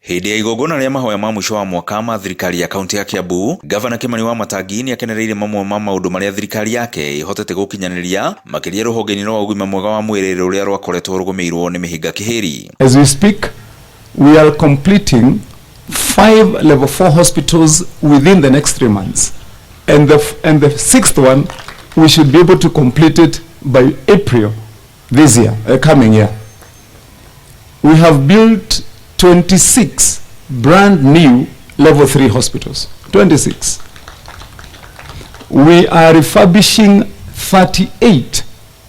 Hĩndĩ ya igongona rĩa mahoya ma mũico wa mwaka ma thirikari ya kaunti ya Kiambu, Gavana Kimani Wamatangi nĩ akenereire mamwe ma maũndũ marĩa thirikari yake ĩhotete gũkinyanĩria, makĩria rũhonge-inĩ rwa ũgima mwega wa mwĩrĩ rũrĩa rwakoretwo rũgũmĩirwo nĩ mĩhĩnga kĩhĩri. As we speak, we are completing 5 level 4 hospitals within the next 3 months. And the 6th one, we should be able to complete it by April this year, coming year. We have built 26 brand new level 3 hospitals, 26. We are refurbishing 38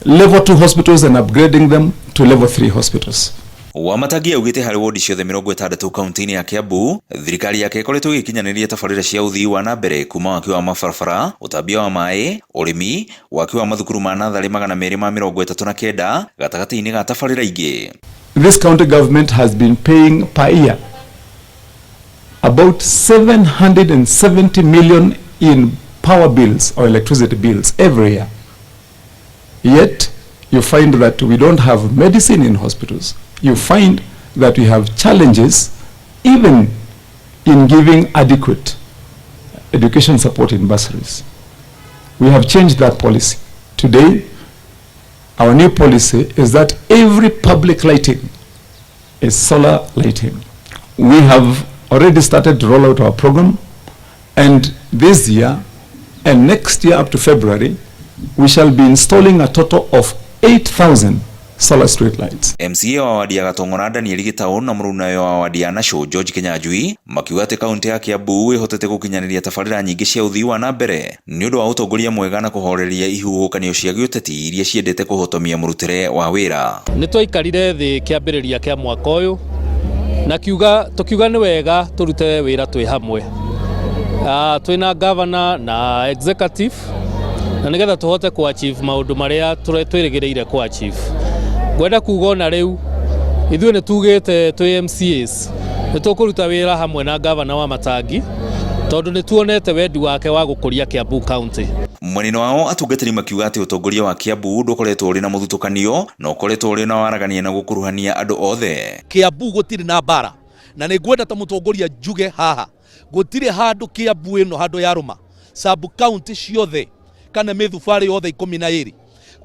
level 2 hospitals and upgrading them to level 3 hospitals. Wamatangi augĩte harĩ wodi ciothe 60 kaunti-inĩ ya Kiambu, thirikari yake ĩkoretwo ĩgĩkinyanĩria tabarĩra cia ũthii wa na mbere kuma waki wa mabarabara, ũtambia wa maĩ, ũrĩmi, waki wa mathukuru ma natharĩ 239 gatagatĩ-inĩ ga tabarĩra ingĩ. This county government has been paying per year about 770 million in power bills or electricity bills every year. Yet, you find that we don't have medicine in hospitals. You find that we have challenges even in giving adequate education support in bursaries. We have changed that policy. Today, our new policy is that every public lighting is solar lighting. We have already started to roll out our program, and this year and next year up to February, we shall be installing a total of 8,000 solar street lights. MCA wa wadi ya Gatong'ora Daniel Gitau na mũrunawe wa wadi ya Nasho George Kinyanjui makiuga atĩ kaunti ya Kiambu ĩhotete gũkinyanĩria tabarĩra nyingĩ cia ũthii wa na mbere nĩ ũndũ wa ũtongoria mwega na kũhoreria ihuhũkanio cia gĩũteti iria ciendete kũhotomia mũrutĩre wa wĩra. Nĩ twaikarire thĩ kĩambĩrĩria kĩa mwaka ũyũ na tũkiuga nĩ wega tũrute wĩra twĩ hamwe, twĩna governor na executive, na nĩgetha tũhote ku achieve maũndũ marĩa twĩrĩgĩrĩire ku achieve. Ngwenda kuga ona rĩu ithuĩ nĩ tugĩte twĩ MCAs nĩ tũkũruta wĩra hamwe na gavana Wamatangi tondũ nĩ tuonete wendi wake wa gũkũria Kiambu County. Mwena-inĩ wao atungatĩri makiuga atĩ ũtongoria wa Kiambu ndũkoretwo ũrĩ na mũthutũkanio na ũkoretwo ũrĩ na waragania na gũkuruhania andũ othe. Kiambu gũtirĩ na mbara, na nĩ ngwenda ta mũtongoria njuge haha gũtirĩ handũ Kiambu ĩno handũ yarũma sub county ciothe kana mĩthubarĩ yothe 12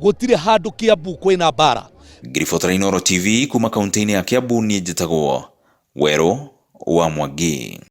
gũtirĩ handũ Kiambu kwĩna mbara. Ngiribotera Inooro TV kuma kaunti-inĩ ya Kiambu, niĩ njĩtagwo Werũ wa Mwangi.